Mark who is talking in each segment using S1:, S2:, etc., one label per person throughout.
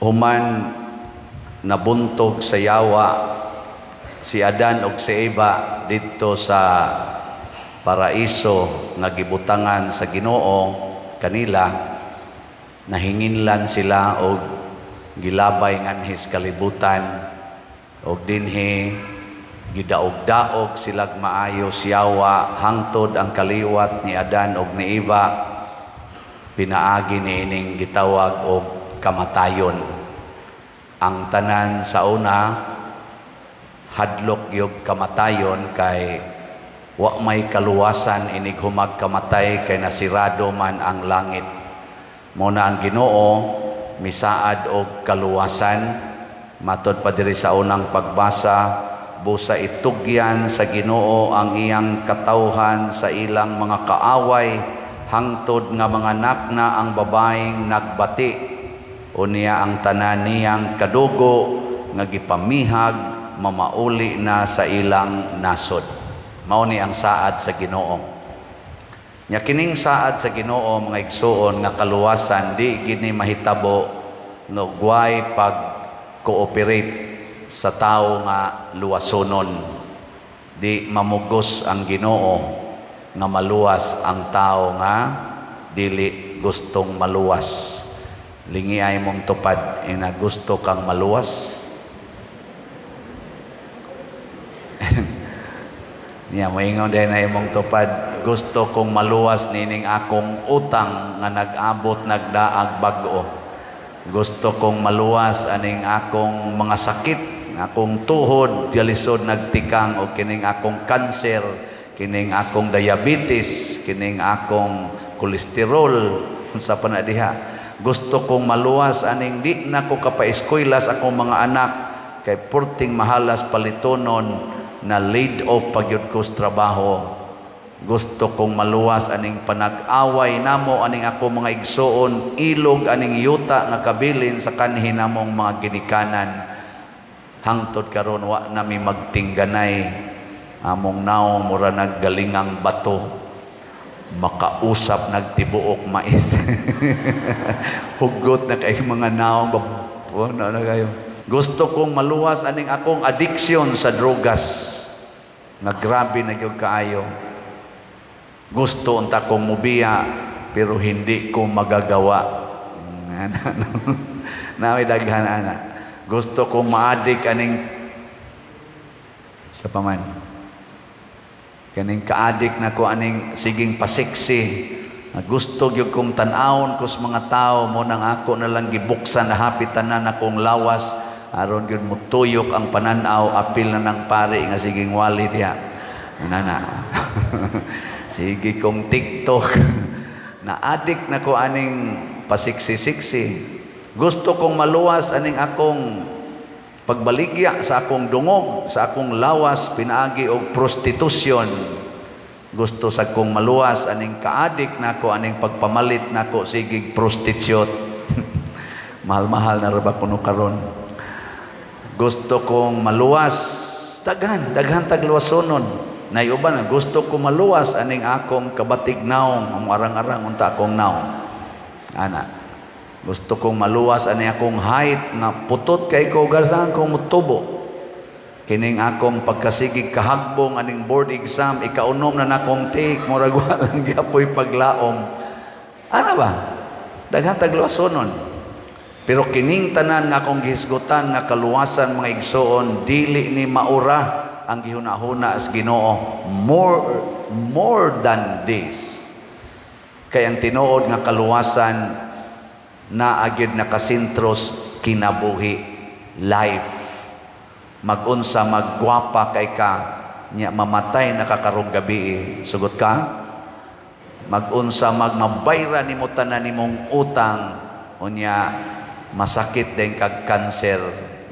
S1: Human nabuntog sa yawa si Adan ug si Eva didto sa paraiso nga gibutangan sa Ginoo kanila, nahinginlan sila og gilabay nganhis kalibutan, og dinhi gidaog-daog silag maayo siyawa hangtod ang kaliwat ni Adan ug ni Eva pinaagi niining gitawag og kamatayon. Ang tanan sa una hadlok gyud kamatayon kay wa may kaluwasan inig humag kamatay kay nasirado man ang langit. Mao na ang Ginoo misaad og kaluwasan. Matod pa diri sa unang pagbasa, busa itugyan sa Ginoo ang iyang katawhan sa ilang mga kaaway hangtod nga manganak na ang babaeng nagbati. Unya ang tanan niyang kadugo nga gipamihag mamauli na sa ilang nasod. Mao ni ang saad sa Ginoo. Nya kining saad sa Ginoo, mga igsuon, nga kaluwasan, di gini mahitabo nga way pag cooperate sa tawo nga luwasonon. Di mamugos ang Ginoo nga maluwas ang tao nga dili gustong maluwas. Lingi ay mong tupad, ina gusto kang maluwas. Niya moingon din na imong tupad, gusto kong maluwas nining akong utang nga nag-abot nagdaag bag-o. Gusto kong maluwas aning akong mga sakit, akong tuhod galisod nagtikang, o kining akong kanser, kining akong diabetes, kining akong kolesterol, unsa pa na diha. Gusto kong maluwas aning di na ko kapaeskwela sa akong mga anak kay purting mahalas palitonon, na laid off pagyud ko sa trabaho. Gusto kong maluwas aning panag-away namo aning ako mga igsuon, ilog aning yuta nga kabilin sa kanhi namong mga ginikanan. Hangtod karon wa nami magtingganay. Among naong mura naggalingang bato, makausap nagtibuok mais. Hugot na kay mga naong na na kayo. Gusto kong maluwas aning akong addiction sa drogas nga grabe na gyud kaayo. Gusto unta kong mubiya pero hindi ko magagawa. Naay daghan ana. Gusto kong maadik aning sa paman. Kaning kaadik na ko aning siging pasiksi. Gusto gyud kong tan-awon ko sa mga tao mo nang ako na lang gibuksan na hapit tanan akong lawas aron gyud mutuyok ang pananaw, apil na ng pare nga siging wali diha. Ana. Sige kong TikTok. Na-addict na ko aning pasiksi-siksi. Gusto kong maluwas aning akong pagbaligya sa akong dungog, sa akong lawas, pinaagi og prostitusyon. Gusto sa kong maluwas aning kaadik nako aning pagpamalit nako sigig prostitute. Mahal-mahal na ra ba kuno karon. Gusto kong maluwas, daghan, daghan tagluwasonon. Nayuban na gusto ko maluwas aning akong kabatig naong, ang arang-arang unta akong naong. Ana. Gusto kong maluwas ani akong height nga putot kay ko gasan kong mutubo. Kining akong pagkasigig kahagbong aning board exam, ikaunom na nakong take, murag walang giapoy paglaom. Ana ba? Daghan tagluwasonon. Pero kining tanan nga akong gihisgutan nga kaluwasan, mga igsoon, dili ni maura ang gihuna-huna sa Ginoo. More than this. Kay ang tinuod nga kaluwasan naa gyud nakasentros kinabuhi, life. Magunsa maggwapa kay ka nya mamatay na ka karong gabi, sugot ka. Magunsa magmabayra nimo tanan nimong utang, unya masakit din kag cancer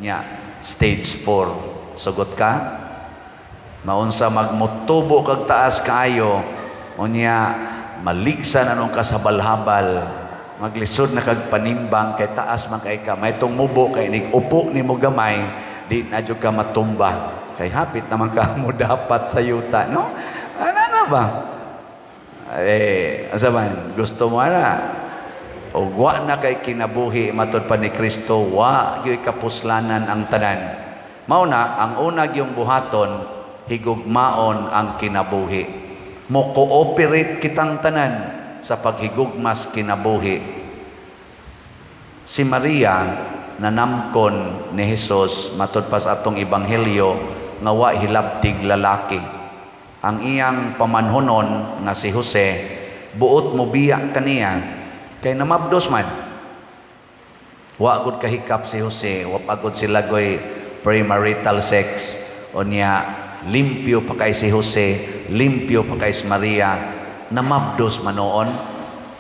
S1: nya stage 4, sugot ka. Maunsa magmutubo kag taas kaayo, unya maligsa na nung kasabal-habal, maglisod na kag panimbang kay taas man kay ka, may tong mubo kay nig upo nimo gamay, di na jud ka matumba kay hapit naman ka mo dapat sa yuta, no? Ana na ba? Eh, asa man gusto mo ana? O wa na kay kinabuhi, matud pa ni Kristo, wa gyud kapuslanan ang tanan. Mao na ang una gyung buhaton, higugmaon ang kinabuhi. Mo cooperate kitang tanan sa paghigugmas kinabuhi. Si Maria nanamkon ni Jesus, matud pa sa atong ebanghelyo, nga wa hilabtig lalaki. Ang iyang pamanhonon nga si Jose buot mo biya kaniya kay namabdos man. Wa gud kahikap si Jose, wa pa gud sila goy premarital sex. Unya limpyo pa kay si Jose, limpyo pa kay si Maria, namabdos man noon.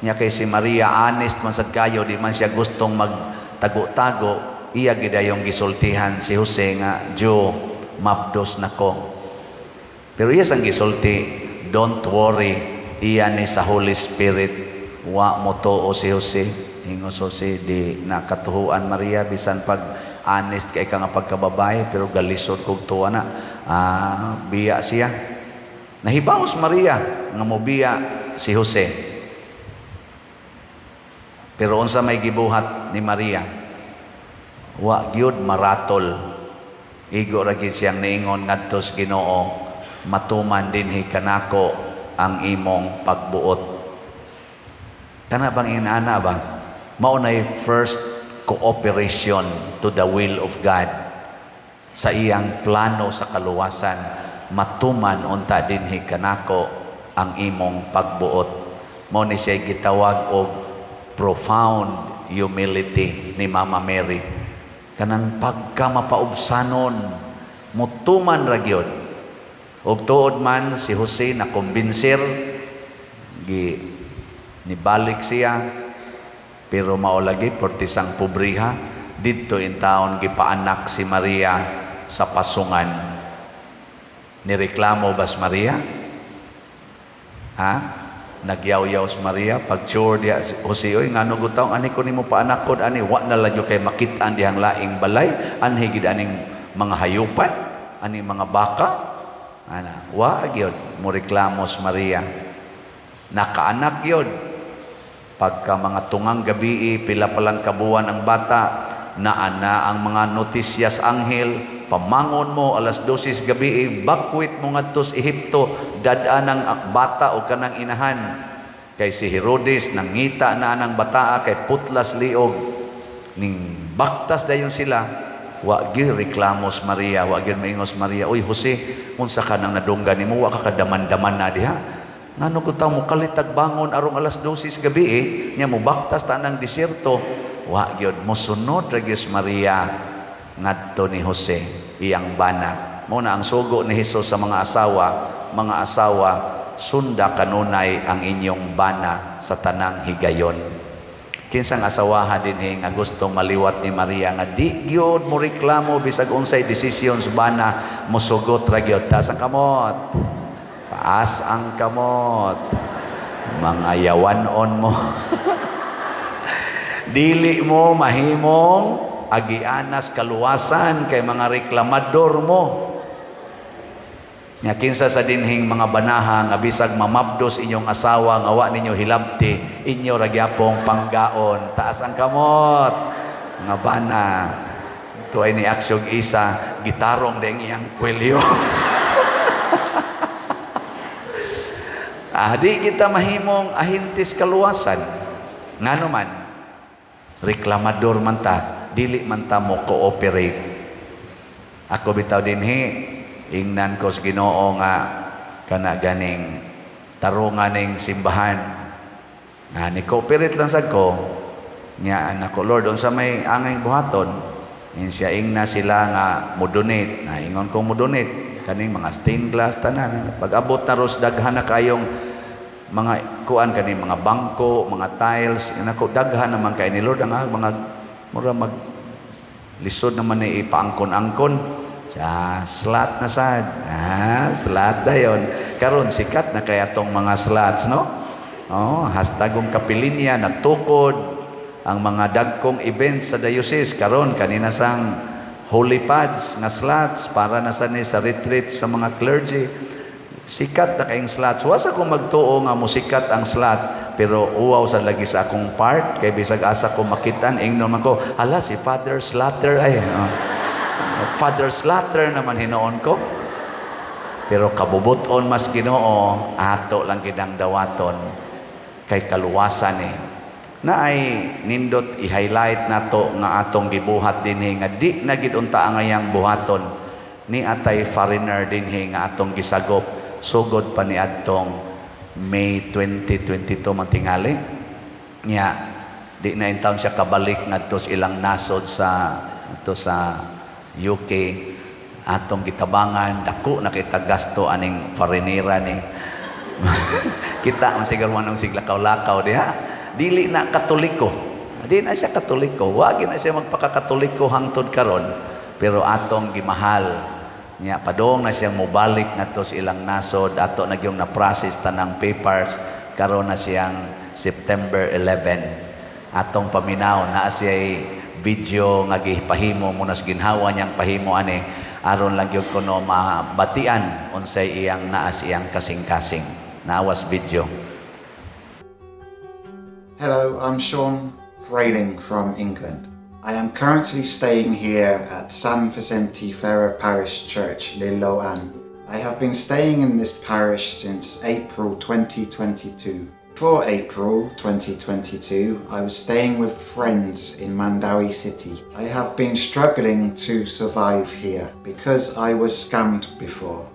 S1: Nya kay si Maria honest man sad kayo, di man siya gustong magtago-tago, iya gidayong gisultihan si Jose nga, "Joe, mabdos nako." Pero iya sang gisulti, "Don't worry, iya ni sa Holy Spirit." Wa mo tuo si Jose. Ingon Jose, "Di nakatuhuan, Maria, bisan pag honest kay ka nga pagkababae, pero galisod kog tuwa na." Ah, biya siya. Nahibaw si Maria nga mobiya si Jose. Pero unsa may gibuhat ni Maria? Wa gyud maratol. Igo ra gyud siyang niingon ngadto sa Ginoo, "Matuman dinhi kanako ang imong pagbuot." Kana bang inana ba? Mao nay first cooperation to the will of God sa iyang plano sa kaluwasan. "Matuman unta dinhi kanako ang imong pagbuot." Mao ni siya gitawag og profound humility ni Mama Mary. Kanang pagka mapaubsanon, mutuman ra gyud. Og tuod man si Jose na kumbinser, gi nibalik siya, pero mao lagi portisang pobriha didto in taon gipaanak si Maria sa pasungan. Nireklamo bas Maria? Ha? Nagyaw-yaw si Maria pag chore diya si Jose, "Oy, ngano gud taong ani ko nimo paanak kod ani, wa na lang kay makit-an dihang laing balay, anhi gid aning mga hayupan, ani mga baka?" Ana, wa gyud mo reklamo si Maria. Nakaanak gyud. Pagka mga tungang gabi, pila pa lang kabuwan ang bata, naana ang mga notisyas anghel, "Pamangon mo alas 12 gabi, bakwit mo ngadto sa Ehipto, dad-an ang bata o kanang inahan. Kay si Herodes nangita na anang bataa kay putlas liog." Ning baktas dayon sila, wa gyud reklamos Maria, wa gyud maingos Maria, "Uy Jose, unsa ka nang nadunggan nimo, wa ka kadaman-daman na diha? Ngano ko taw mo kalitag bangon arong alas 12 gabi eh, nya mo baktas ta ng disyerto?" Wa gyud, mosunod ra gyud si Maria ngadto ni Jose, iyang bana. Mo na ang sugo ni Hesus sa mga asawa, "Mga asawa, sunda kanunay ang inyong bana sa tanang higayon." Kinsang asawaha dinhi nga gustong maliwat ni Maria nga di gyud mo reklamo bisag unsay decisions bana, mosugot ra gyud? Taas ang kamot. Taas ang kamot. Mga yawanon mo. Dili mo mahimong agianas kaluwasan kay mga reklamador mo. Nya kinsa sa dinhing mga banaha nga bisag mamabdos inyong asawa nga wa ninyo hilabti, inyo ra gyapong panggaon? Taas ang kamot. Mga bana. Tuay ni aksyog isa, gitarong ding iyang kwelyo. Ah, di kita mahimong ahintis kaluwasan. Ngano man, reklamador man ta, dili man ta mo cooperate. Ako bitaw dinhi, ingnan ko sa Ginoo nga kana ganing tarungan ning simbahan. Nga ni cooperate lang sad ko. Nya nako, "Lord, unsa may angay buhaton?" Ingon siya, ingna sila nga mo donate. Na ingon ko mo donate kaning mga stained glass tanan. Pag abot na ros daghan na kayong mga kuan kaning mga bangko, mga tiles, nako, daghan naman kay ni Lord ang mga mura mag lisod naman ni ipaangkon-angkon. Sa slat na sad. Ah, slat dayon. Karon sikat na kaya tong mga slats, no? Oh, hashtagong kapilinya nagtukod ang mga dagkong events sa diocese karon kanina sang holy pads nga slats para na sa ni sa retreat sa mga clergy. Sikat na kayong slats. Wasa kung magtuo nga musikat ang slat. Pero uwaw sa lagi sa akong part kay bisag asa ko makitan, ingnon man ko, "Hala, si Father Slater ay." Oh. Father Slater naman hinuon ko. Pero kabubuton mas Ginoo, ato lang gidang dawaton kay kaluwasan eh. Na ay nindot i-highlight nato nga atong gibuhat dinhi nga di na gid unta ang angayang buhaton ni atay foreigner dinhi nga atong gisagop sugod pa ni adtong May 2022 man tingali niya. Di na intawon siya kabalik ngadto sa ilang nasod sa to sa UK. Atong gitabangan, dako na kita gasto aning foreignera ni. Kita man siguro manong siglakaw-lakaw diha. Dili na Katoliko, di na siya Katoliko, wagi na siya magpakakatoliko hangtod karon, pero atong gimahal niya. Padong na siyang mobalik ngadto sa ilang nasod, ato na gyung na-process tanang papers. Karon na siyang September 11. Atong paminaw, naa siya video nga gipahimo mo nas ginhawa niyang pahimo ani aron lang gyud kuno mabatian unsay iyang naa sa iyang kasing-kasing. Naawas video.
S2: Hello, I'm Sean Frayling from England. I am currently staying here at San Vicente Ferrer Parish Church, Liloan. I have been staying in this parish since April 2022. Before April 2022, I was staying with friends in Mandaue City. I have been struggling to survive here because I was scammed before.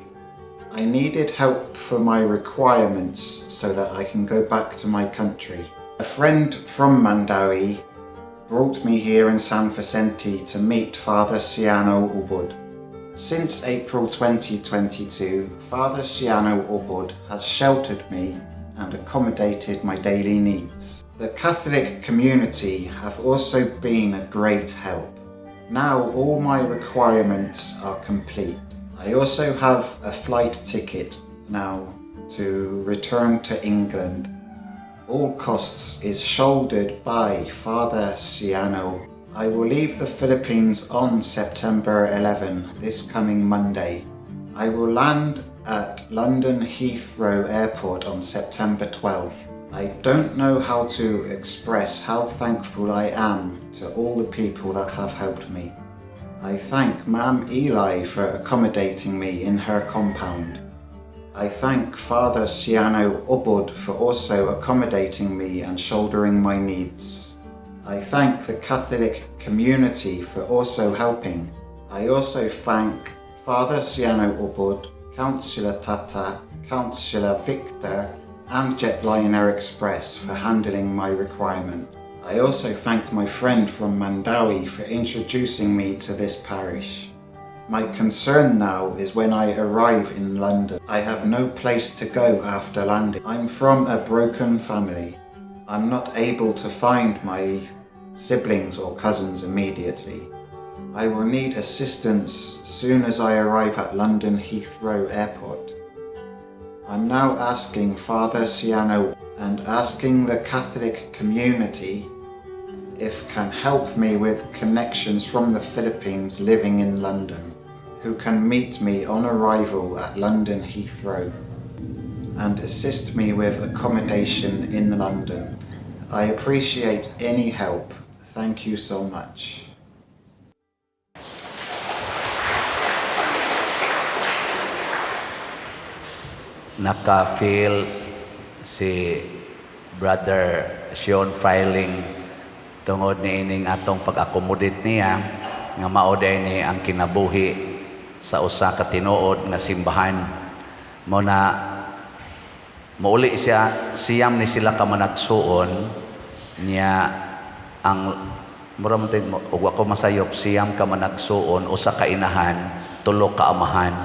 S2: I needed help for my requirements so that I can go back to my country. A friend from Mandaue brought me here in San Vicente to meet Father Ciano Ubud. Since April 2022, Father Ciano Ubud has sheltered me and accommodated my daily needs. The Catholic community have also been a great help. Now all my requirements are complete. I also have a flight ticket now to return to England. All costs is shouldered by Father Ciano. I will leave the Philippines on September 11, this coming Monday. I will land at London Heathrow Airport on September 12. I don't know how to express how thankful I am to all the people that have helped me. I thank Ma'am Eli for accommodating me in her compound. I thank Father Ciano Ubud for also accommodating me and shouldering my needs. I thank the Catholic community for also helping. I also thank Father Ciano Ubud, Councillor Tata, Councillor Victor, and Jetliner Express for handling my requirement. I also thank my friend from Mandaue for introducing me to this parish. My concern now is when I arrive in London. I have no place to go after landing. I'm from a broken family. I'm not able to find my siblings or cousins immediately. I will need assistance soon as I arrive at London Heathrow Airport. I'm now asking Father Ciano and asking the Catholic community if can help me with connections from the Philippines living in London who can meet me on arrival at London Heathrow and assist me with accommodation in London. I appreciate any help. Thank you so much.
S1: Naka-feel si Brother Sean Filing tungod ni ining atong pag-accommodate niya nga mao ni ang kinabuhi sa usa ka tinuod nga simbahan. Mo na mauli siya, siyam ni sila ka managsuon niya. Ang mura man ug ako masayop, siyam ka managsuon, usa ka inahan, tulo ka amahan.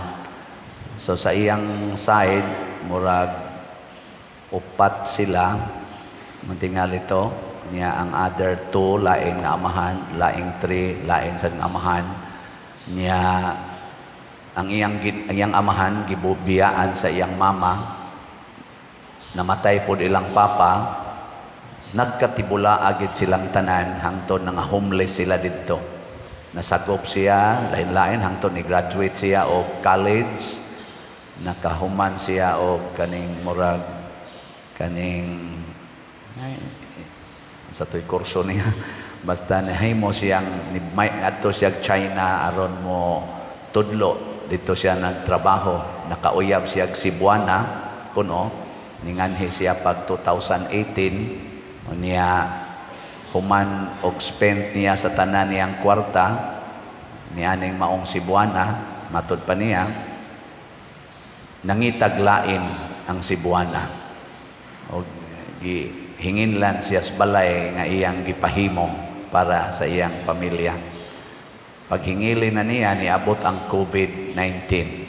S1: So sa iyang side, murag upat sila mantingali to niya. Ang other two lain nga amahan, laing three lain sa amahan niya. Ang iyang amahan gibubiyaan sa iyang mama, namatay pod ilang papa, nagkatibula agid silang tanan hangtod nga homeless sila didto. Nasagop siya lain-lain hangtod ni graduate siya og college, nakahuman siya og kaning murag kaning Ay, sa to'y kurso niya. Basta nahimo siyang may adto siya China aron mo tudlo. Dito siya nagtrabaho. Nakauyab siya Cebuana kuno. Ninganhi siya pag 2018 niya, human og spent niya sa tanan niyang kwarta nianing maong Cebuana. Matud pa niya, nangitag lain ang Cebuana og gihinginlan siya sa balay nga iyang gipahimo para sa iyang pamilya. Paghingili na niya, niabot ang COVID-19.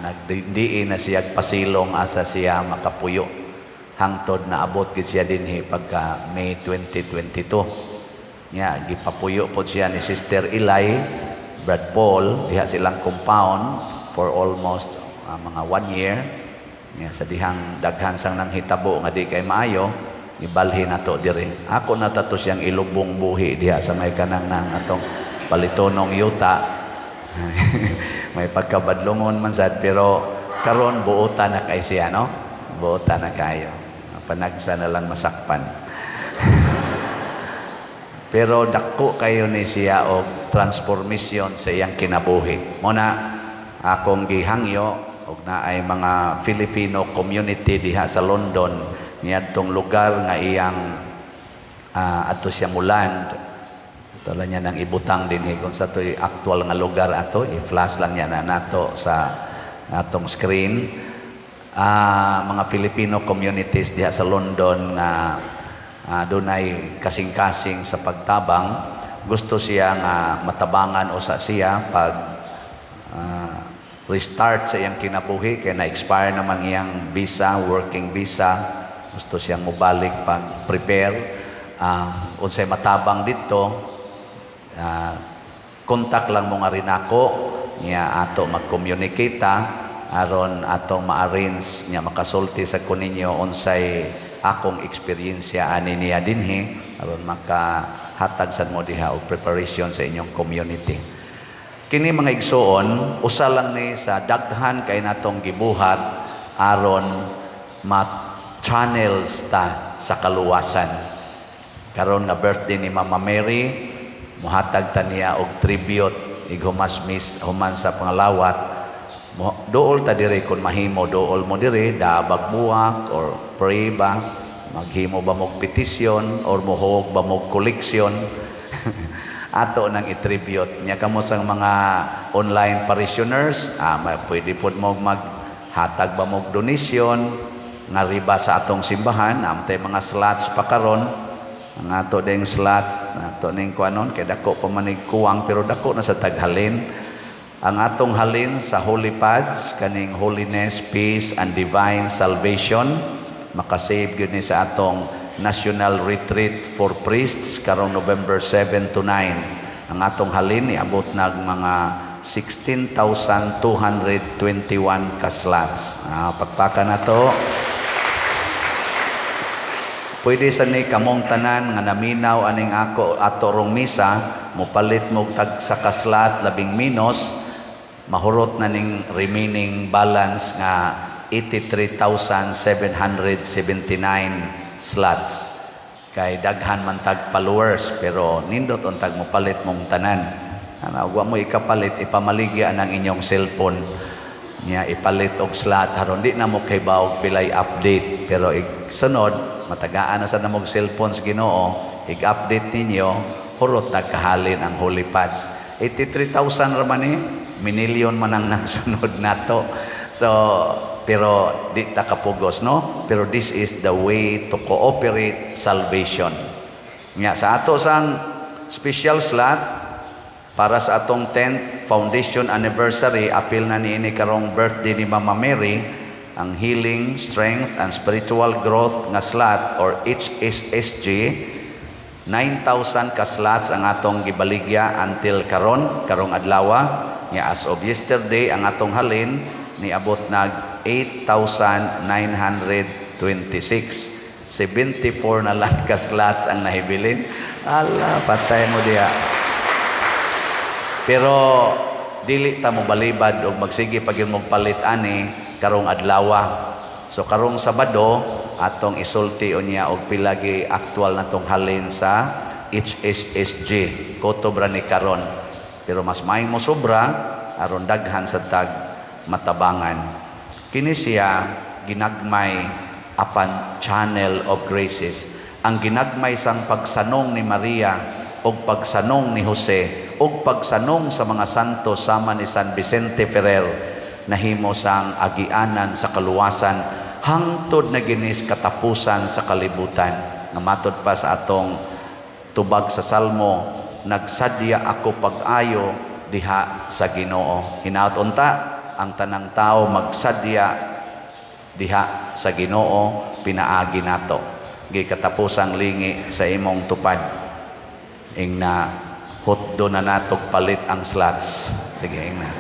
S1: Nagdiin na siya pasilong asa siya makapuyo. Hangtod naabot gid siya dinhi pagka May 2022. Nya gipapuyo pod siya ni Sister Eli, Brad Paul, diha silang compound for almost mga one year. Nya sa dihang daghan sang nanghitabo nga di kay maayo, ibalhin nato diri. Ako na tato siyang ilubong buhi diha sa may kanang nang atong palitonong yuta. May pagkabadlungon man sad, pero karon buotan na kay siya, no? Buotan na kayo. Panagsa na lang masakpan. Pero dako kayo ni siya og transformation sa iyang kinabuhi. Muna akong gihangyo og naay mga Filipino community diha sa London niadtong lugar nga iyang adto siya muland. Ito lang niya nang ibutang din kung sa to'y actual nga lugar ato, i-flash lang niya na nato sa atong screen. Mga Filipino communities diha sa London nga dunay kasing-kasing sa pagtabang, gusto siya nga matabangan usa siya pag restart sa iyang kinabuhi kay na-expire naman iyang visa, working visa. Gusto siyang mobalik pag prepare. Unsay matabang dito, kontak lang mo nga rin ako niya, ato mag-communicate ta aron atong ma-arrange niya makasulti sa kuninyo unsay akong eksperyensya ani niya dinhi aron makahatag sad mo diha og preparation sa inyong community. Kini, mga igsuon, usa lang ni sa daghan kay natong gibuhat aron ma-channels ta sa kaluwasan. Karon nga birthday ni Mama Mary, muhatag ta niya og tribute ighumas miss human sa pangalawat. Duol ta diri kung mahimo, duol mo diri, dabag buwak or pray ba, maghimo ba mog petisyon or muhog ba mog koleksyon, ato nang i-tribute niya. Kamo sa mga online parishioners, pwede pod mo maghatag ba mog donation nga riba sa atong simbahan. Amtay mga slots pa karon. Ang ato ding slot ato ning kuanon kay dako pa man ig kuwang, pero dako na sa taghalin. Ang atong halin sa Holy Pads, kaning Holiness, Peace and Divine Salvation, makasave gyud ni sa atong National Retreat for Priests karong November 7 to 9. Ang atong halin niabot nag mga 16,221 ka slots. Pagpaka na to. Pwede sa ni kamong tanan nga naminaw aning ako ato rong misa, mopalit mo tag sa ka-slot, labing minus, mahurot na ning remaining balance nga 83,779 slots. Kay daghan man tag followers, pero nindot untag mopalit mong tanan. Ana, wa mo ikapalit, ipamaligya ang inyong cellphone niya, ipalit og slot aron di na mo kay og pilay update, pero igsunod matagaan na sa namog cellphone sa Ginoo, ig-update ninyo, hurot nagkahalin ang Holy Pads. 83,000 ra man ni, minilyon man ang nagsunod nato. So pero di ta kapugos, no? Pero this is the way to cooperate salvation. Nga sa ato sang special slot para sa atong 10th foundation anniversary, apil na niini karong birthday ni Mama Mary, ang Healing, Strength and Spiritual Growth nga slot or HSSG, 9,000 ka slots ang atong gibaligya until karon, karong adlaw. Nga as of yesterday, ang atong halin niabot nag 8,926. 74 na lang ka slots ang nahibilin. Ala, patay mo diha. Pero dili ta mo balibad og magsige pag mong palit ani karong adlaw. So karong Sabado, Atong isulti unya og pila gi aktual natong halin sa HSSG. Kutob ra ni karon. Pero mas maayong mo sobra aron daghan sa tag matabangan. Kini siya ginagmay apan channel of graces. Ang ginagmay sang pagsanong ni Maria og pagsanong ni Jose og pagsanong sa mga santo sama ni San Vicente Ferrer nahimo sang agianan sa kaluwasan hangtod na ginis katapusan sa kalibutan. Nga matod pa sa atong tubag sa Salmo, "Nagsadya ako pag-ayo diha sa Ginoo." Hinaot unta ang tanang tao magsadya diha sa Ginoo pinaagi nato. Gikatapusang lingi sa imong tupad. Ing na hutdo na natog palit ang slots. Sige, ing na.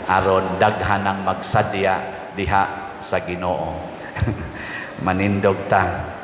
S1: Aron daghan ang magsadya diha sa Ginoo. Manindog ta.